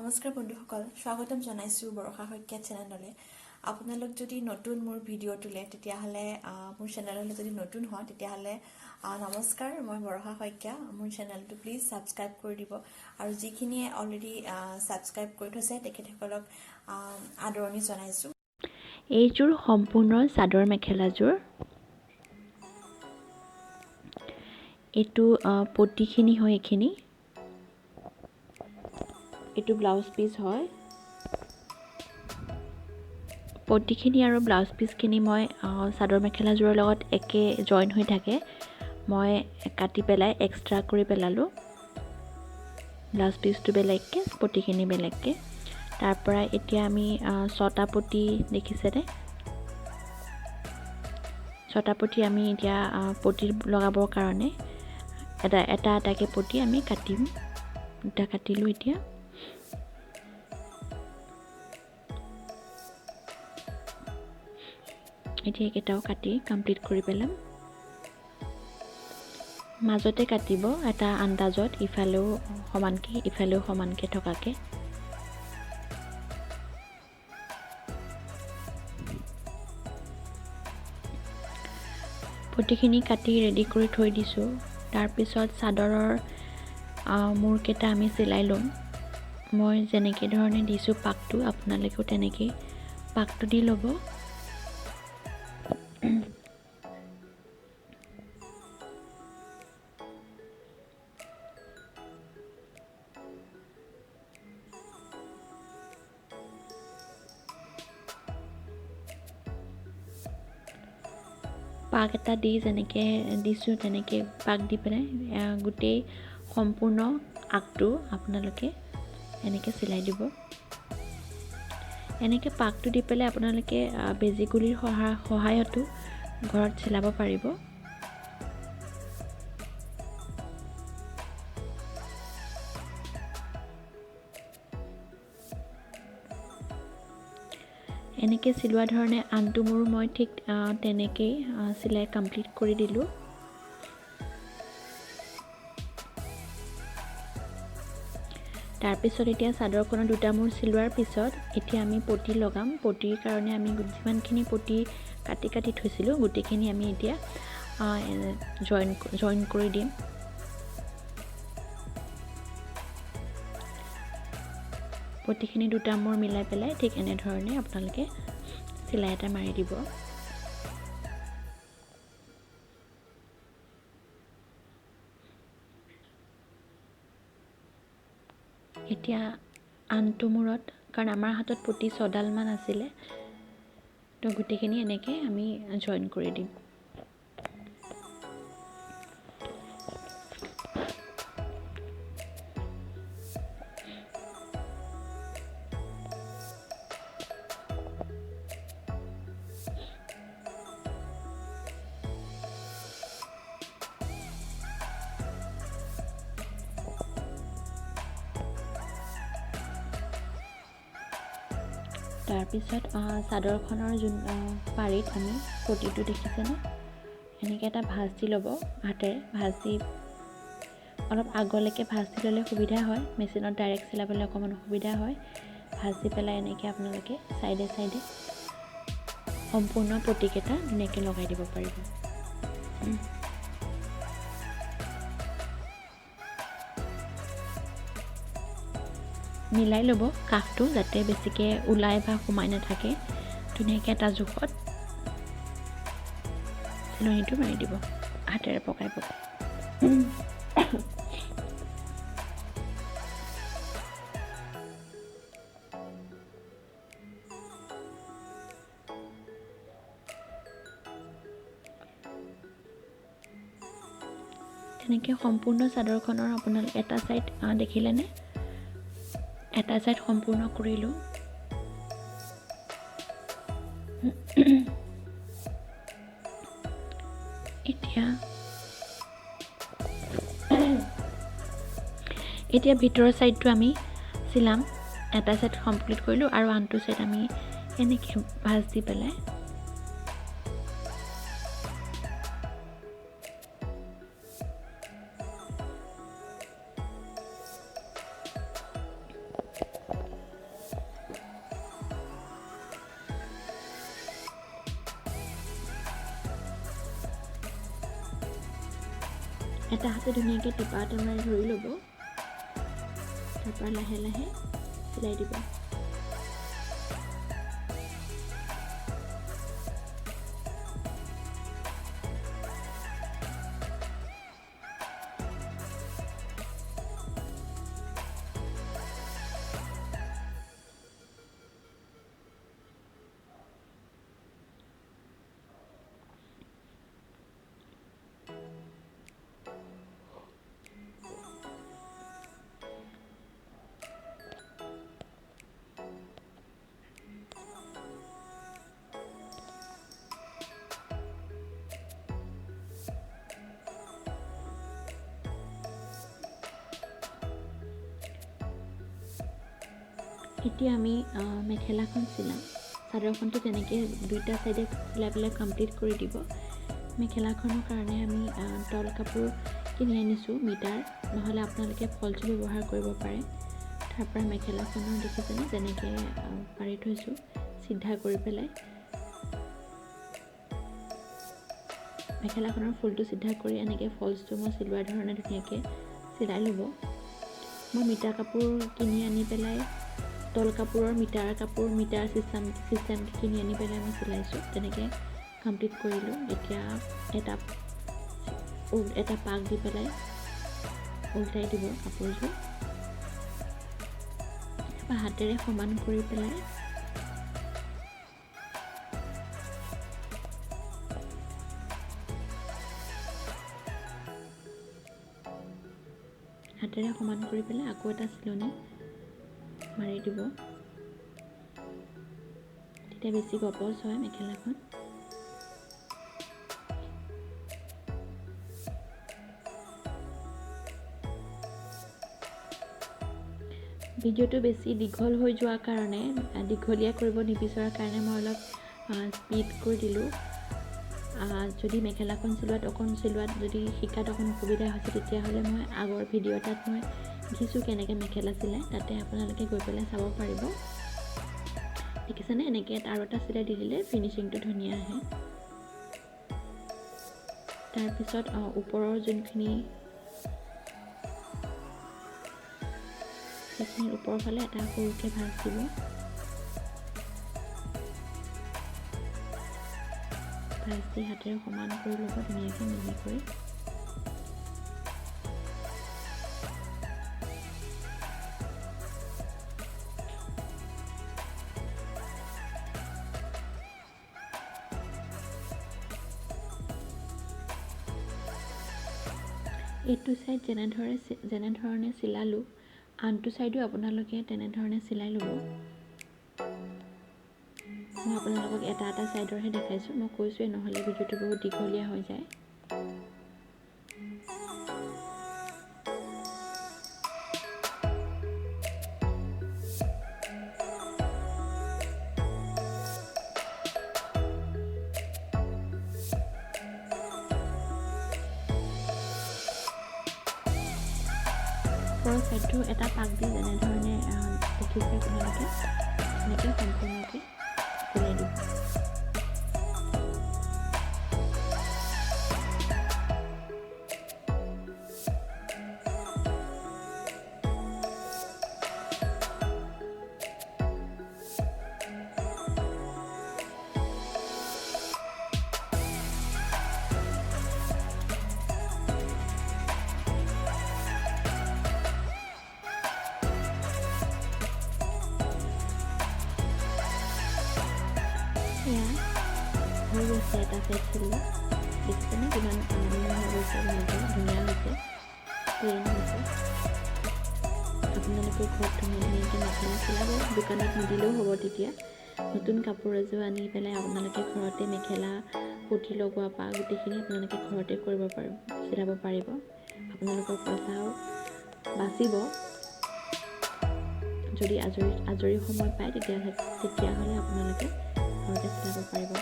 নমস্কাৰ বন্ধুসকল, স্বাগতম জনাইছোঁ বৰষা শইকীয়া চেনেললৈ। আপোনালোক যদি নতুন মোৰ ভিডিঅ'টোলৈ, তেতিয়াহ'লে মোৰ চেনেললৈ যদি নতুন হয় তেতিয়াহ'লে নমস্কাৰ, মই বৰষা শইকীয়া। মোৰ চেনেলটো প্লিজ ছাবস্ক্ৰাইব কৰি দিব আৰু যিখিনিয়ে অলৰেডি ছাবস্ক্ৰাইব কৰি থৈছে তেখেতসকলক আদৰণি জনাইছোঁ। এইযোৰ সম্পূৰ্ণ চাদৰ মেখেলাযোৰ। এইটো পটিখিনি হয়, এইখিনি এইটো ব্লাউজ পিচ হয়। পটিখিনি আৰু ব্লাউজ পিচখিনি মই চাদৰ মেখেলাযোৰৰ লগত একে জইন হৈ থাকে, মই কাটি পেলাই এক্সট্ৰা কৰি পেলালোঁ। ব্লাউজ পিচটো বেলেগকৈ, পটিখিনি বেলেগকৈ। তাৰপৰা এতিয়া আমি ছটা পটি দেখিছেনে, ছটা পটি আমি এতিয়া পটি লগাবৰ কাৰণে এটা এটা এটাকৈ পটি আমি কাটিম। দুটা কাটিলোঁ। এতিয়া এতিয়া এইকেইটাও কাটি কমপ্লিট কৰি পেলাম। মাজতে কাটিব এটা আন্দাজত, ইফালেও সমানকৈ ইফালেও সমানকৈ থকাকৈ। পটিখিনি কাটি ৰেডি কৰি থৈ দিছোঁ। তাৰপিছত চাদৰৰ মূৰকেইটা আমি চিলাই ল'ম। মই যেনেকৈ ধৰণে দিছোঁ পাকটো, আপোনালোকেও তেনেকেই পাকটো দি ল'ব। পাক এটা দি যেনেকৈ দিছোঁ তেনেকৈ পাক দি পেলাই গোটেই সম্পূৰ্ণ আগটো আপোনালোকে এনেকৈ চিলাই দিব। এনেকৈ পাকটো দি পেলাই আপোনালোকে বেজী গুলিৰ সহায়তো ঘৰত চিলাব পাৰিব। এনেকৈ চিলোৱা ধৰণে আনটো মূৰ মই ঠিক তেনেকেই চিলাই কমপ্লিট কৰি দিলোঁ। তাৰপিছত এতিয়া চাদৰখনৰ দুটা মূৰ চিলোৱাৰ পিছত এতিয়া আমি পটি লগাম। পটিৰ কাৰণে আমি যিমানখিনি পটি কাটি কাটি থৈছিলোঁ গোটেইখিনি আমি এতিয়া জইন কৰি দিম। পটিখিনি দুটা মূৰ মিলাই পেলাই ঠিক এনেধৰণে আপোনালোকে চিলাই এটা মাৰি দিব। এতিয়া আনটো মূৰত, কাৰণ আমাৰ হাতত পটি ছডালমান আছিলে, তো গোটেইখিনি এনেকৈ আমি জইন কৰি দিম। তাৰপিছত চাদৰখনৰ যোন পাৰিত আমি পটিটো দেখিছেনে, এনেকৈ এটা ভাঁজ দি ল'ব হাতেৰে। ভাঁজ দি অলপ আগলৈকে ভাঁজ দি ল'লে সুবিধা হয়, মেচিনত ডাইৰেক্ট চিলাবলৈ অকণমান অসুবিধা হয়। ভাঁজ দি পেলাই এনেকৈ আপোনালোকে চাইডে চাইডে সম্পূৰ্ণ পটিকেইটা ধুনীয়াকৈ লগাই দিব পাৰিব। মিলাই ল'ব কাষটো যাতে বেছিকৈ ওলাই বা সোমাই নাথাকে। ধুনীয়াকৈ এটা জোখত চিলনিটো মাৰি দিব হাতেৰে পকাই পকাই। তেনেকৈ সম্পূৰ্ণ চাদৰখনৰ আপোনালোক এটা ছাইড দেখিলেনে, এটা ছাইড সম্পূৰ্ণ কৰিলোঁ। এতিয়া এতিয়া ভিতৰৰ ছাইডটো আমি চিলাম। এটা ছাইড কমপ্লিট কৰিলোঁ আৰু আনটো ছাইড আমি এনেকৈ ভাঁজ দি পেলাই এটা হাতে ধুনীয়াকৈ টিপা এটা মাৰি ধৰি ল'ব, তাৰপৰা লাহে লাহে চিলাই দিব। এতিয়া আমি মেখেলাখন চিলাম। চাদৰখনটো তেনেকৈ দুইটা চাইডে চিলাই পেলাই কমপ্লিট কৰি দিব। মেখেলাখনৰ কাৰণে আমি তল কাপোৰ কিনি আনিছোঁ মিটাৰ, নহ'লে আপোনালোকে ফলছো ব্যৱহাৰ কৰিব পাৰে। তাৰপৰা মেখেলাখনৰ দেখিছেনে যেনেকৈ পাৰি থৈছোঁ চিধা কৰি পেলাই, মেখেলাখনৰ ফুলটো চিধা কৰি এনেকৈ ফলছটো মই চিলোৱাৰ ধৰণে ধুনীয়াকৈ চিলাই ল'ব। মই মিটাৰ কাপোৰ কিনি আনি পেলাই তল কাপোৰৰ মিটাৰ কাপোৰ মিটাৰ চিষ্টেম কিনি আনি পেলাই মই চিলাইছোঁ, তেনেকৈ কমপ্লিট কৰিলোঁ। এতিয়া এটা পাক দি পেলাই উল্টাই দিব কাপোৰযোৰ, তাৰপৰা হাতেৰে সমান কৰি পেলাই আকৌ এটা চিলনি মাৰি দিব, তেতিয়া বেছি গপচ হয় মেখেলাখন। ভিডিঅ'টো বেছি দীঘল হৈ যোৱাৰ কাৰণে, দীঘলীয়া কৰিব নিবিচৰাৰ কাৰণে মই অলপ স্পীড কৰি দিলোঁ। যদি মেখেলাখন চিলোৱাত অকণ যদি শিকাত অকণ অসুবিধা হৈছে, তেতিয়াহ'লে মই আগৰ ভিডিঅ' এটাত মই দেখিছোঁ কেনেকৈ মেখেলা চিলায়, তাতে আপোনালোকে গৈ পেলাই চাব পাৰিব। দেখিছেনে এনেকৈ আৰু এটা চিলাই দি দিলে ফিনিচিংটো ধুনীয়া আহে। তাৰপিছত ওপৰৰ যোনখিনি সেইখিনিৰ ওপৰৰ ফালে এটা সৰুকৈ ভাঁজ দিব। ভাঁজ দি হাতেৰে সমান কৰি ল'ব ধুনীয়াকৈ মিহি কৰি। এইটো ছাইড যেনেধৰণে চিলালোঁ, আনটো ছাইডো আপোনালোকে তেনেধৰণে চিলাই ল'ব। মই আপোনালোকক এটা এটা ছাইডৰহে দেখাইছোঁ, মই কৈছোঁৱেই নহ'লে ভিডিঅ'টো বহুত দীঘলীয়া হৈ যায়। ওপৰৰ ছাইডটো এটা পাক দি যেনেধৰণে দেখিছে আপোনালোকে তেনেকৈ সম্পূৰ্ণকৈ চিলাই দিব। হৈ গৈছে এটা চাইড চিলোৱা, দেখিছেনে কিমান হৈ গৈছে, ধুনীয়া হৈছে, প্লেইন হৈছে। আপোনালোকে ঘৰত ধুনীয়া ধুনীয়াকৈ মেখেলা চিলাব, দোকানত নিদিলেও হ'ব। তেতিয়া নতুন কাপোৰ এযোৰ আনি পেলাই আপোনালোকে ঘৰতে মেখেলা পুঠি লগোৱা পৰা গোটেইখিনি আপোনালোকে ঘৰতে কৰিব পাৰিব, চিলাব পাৰিব। আপোনালোকৰ পইচাও বাচিব। যদি আজৰি সময় পায় তেতিয়াহ'লে আপোনালোকে ঘৰতে চিলাব পাৰিব।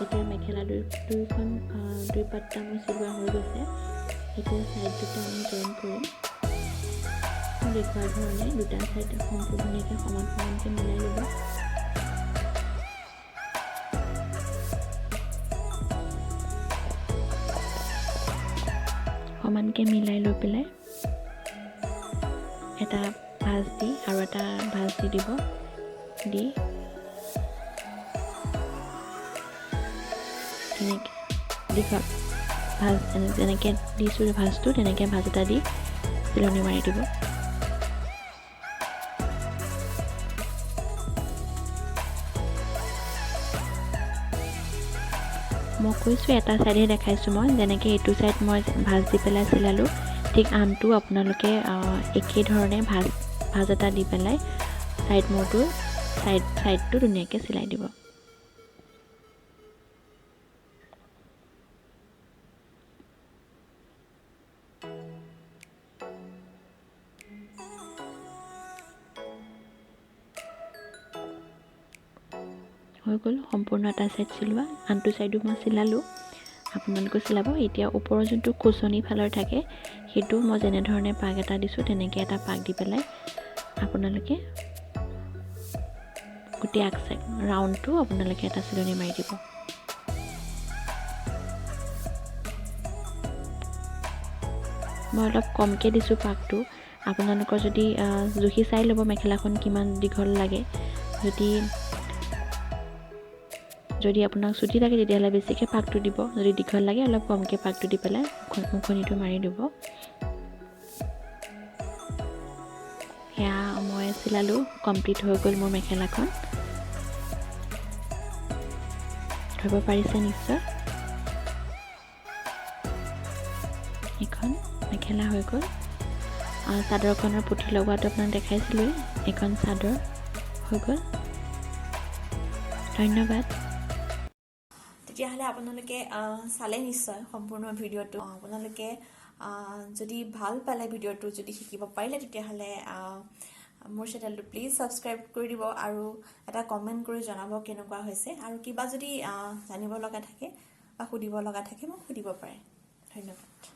এতিয়া মেখেলা দুই পাত্তা মোৰ চিলোৱা হৈ গৈছে। এতিয়া ছাইড দুটা আমি জইন কৰিম। দেখুওৱাৰ ধৰণে দুটা ছাইড সম্পূৰ্ণ ধুনীয়াকৈ সমান সমানকৈ মিলাই ল'ব। সমানকৈ মিলাই লৈ পেলাই এটা ভাঁজ দি আৰু এটা ভাঁজ দি দিব, দি এনেকৈ দীঘল ভাঁজ যেনেকৈ দিছোঁ ভাঁজটো তেনেকৈ ভাঁজ এটা দি চিলনি মাৰি দিব। মই কৈছোঁ এটা ছাইডহে দেখাইছোঁ মই, যেনেকৈ এইটো ছাইড মই ভাঁজ দি পেলাই চিলালোঁ, ঠিক আনটো আপোনালোকে একেধৰণে ভাঁজ এটা দি পেলাই ছাইড মূৰটোৰ ছাইডটো ধুনীয়াকৈ চিলাই দিব। হৈ গ'ল সম্পূৰ্ণ এটা ছাইড চিলোৱা। আনটো ছাইডো মই চিলালোঁ, আপোনালোকেও চিলাব। এতিয়া ওপৰৰ যোনটো খোচনি ফালৰ থাকে সেইটো মই যেনেধৰণে পাক এটা দিছোঁ তেনেকৈ এটা পাক দি পেলাই আপোনালোকে গোটেই আগ চাইড ৰাউণ্ডটো আপোনালোকে এটা চিলনি মাৰি দিব। মই অলপ কমকৈ দিছোঁ পাকটো, আপোনালোকৰ যদি জুখি চাই ল'ব মেখেলাখন কিমান দীঘল লাগে। যদি আপোনাক চুটি লাগে তেতিয়াহ'লে বেছিকৈ পাকটো দিব, যদি দীঘল লাগে অলপ কমকৈ পাকটো দি পেলাই মুখনিটো মাৰি দিব। সেয়া মই চিলালোঁ, কমপ্লিট হৈ গ'ল মোৰ মেখেলাখন। ধৰিব পাৰিছে নিশ্চয়, এইখন মেখেলা হৈ গ'ল। চাদৰখনৰ পুঠি লগোৱাটো আপোনাক দেখাইছিলোঁৱেই, এইখন চাদৰ হৈ গ'ল। ধন্যবাদ। তেতিয়াহ'লে আপোনালোকে চালে নিশ্চয় সম্পূৰ্ণ ভিডিঅ'টো। আপোনালোকে যদি ভাল পালে ভিডিঅ'টো, যদি শিকিব পাৰিলে, তেতিয়াহ'লে মোৰ চেনেলটো প্লিজ ছাবস্ক্ৰাইব কৰি দিব আৰু এটা কমেণ্ট কৰি জনাব কেনেকুৱা হৈছে, আৰু কিবা যদি জানিব লগা থাকে বা সুধিব লগা থাকে মোক সুধিব পাৰে। ধন্যবাদ।